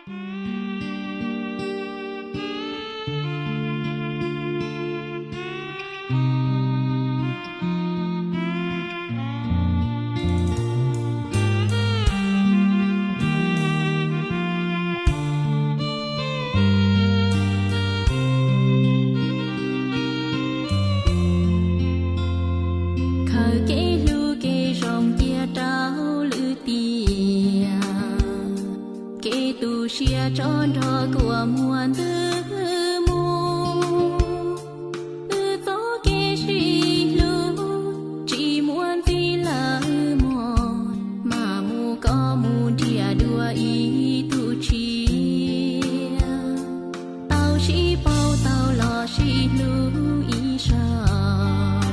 Khaws kev hlub kev zoo cia rau lwm tiam, kev tu siab tso nrho kua muag ntws mus. Wb txoj kev sib hlub tsis muaj ntxiv lawm mog, mas mus koj mus nrhiav dua ib tug tshiab. Tau sib paub tau los sib hlub ib zaug,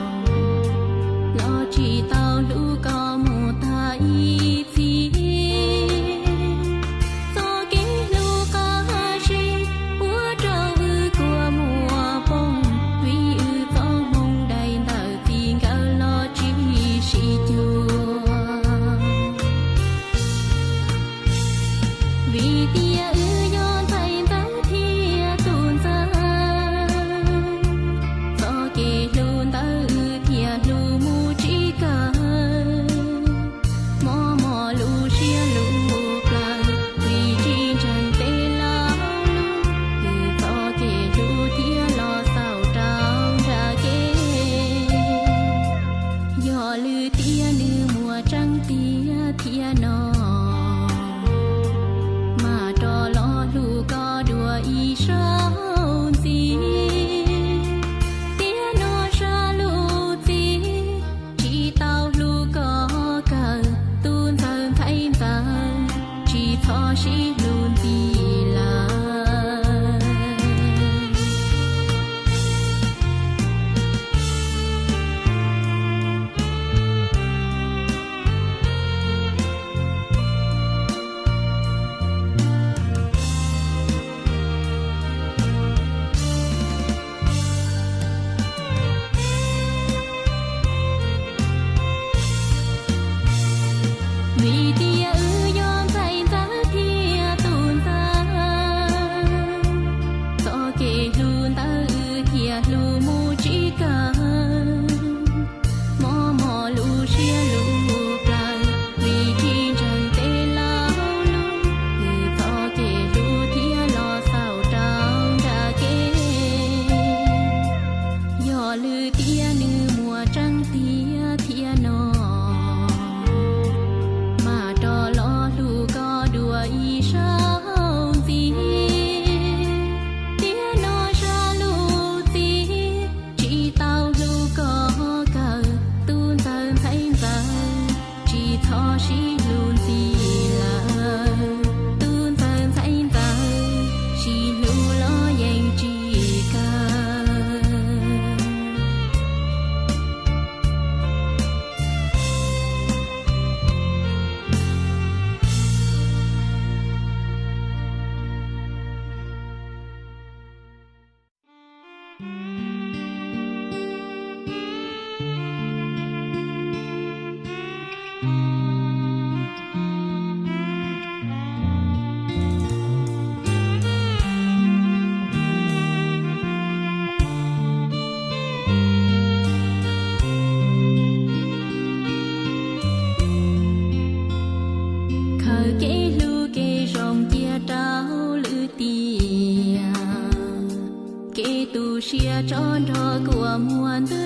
los tsis tau hlub koj mus tag ib txhis. Txoj kev hlub qab zib ua rau wb kua muag poob, vim wb txoj hmoov dai ntawm txiv nkawd los tsis sib cuag. Vim tias wb yog ntxhais ntxawm thiab tus ntxawm, txoj kev hlub ntawd wb thiaj hlub mus tsis kawg. Mob mob lub siab lub plawv, vim tsis ntseeg tej laus lus, wb txoj kev hlub thiaj los xaus rau nram kev. Yog lwm tiam nws muaj tseeb tiag thiab no, mas rov los hlub koj dua ib zaug ntxiv. Tiam no zaj lus txib, tsis tau hlub koj kawg, tus ntxawg ntxhais ntxawm, tsis txhob sib hlub ntxiv lawm. Vim tias wb yog ntxhais ntxawm thiab tus ntxawg, txoj kev hlub ntawd wb thiaj hlub mus tsis kawg. Mob mob lub siab lub plawv, vim tsis ntseeg tej laus lus, wb txoj kev hlub thiaj los xaus rau nram kev. Yog lwm tiam nws muaj tseeb tiag thiab no, mas rov los hlub koj dua ib zaug ntxiv. Tiam no zaj lus txib, tsis tau hlub koj kawg, tus ntxawg ntxhais ntxawm, tsis txhob sib hlub ntxiv lawm. Tus ntxawg ntxhais ntxawm, sib hlub los yeej tsis kawg. Khaws kev hlub kev zoo cia rau lwm tiam, kev tu siab tso nrho kua muag ntws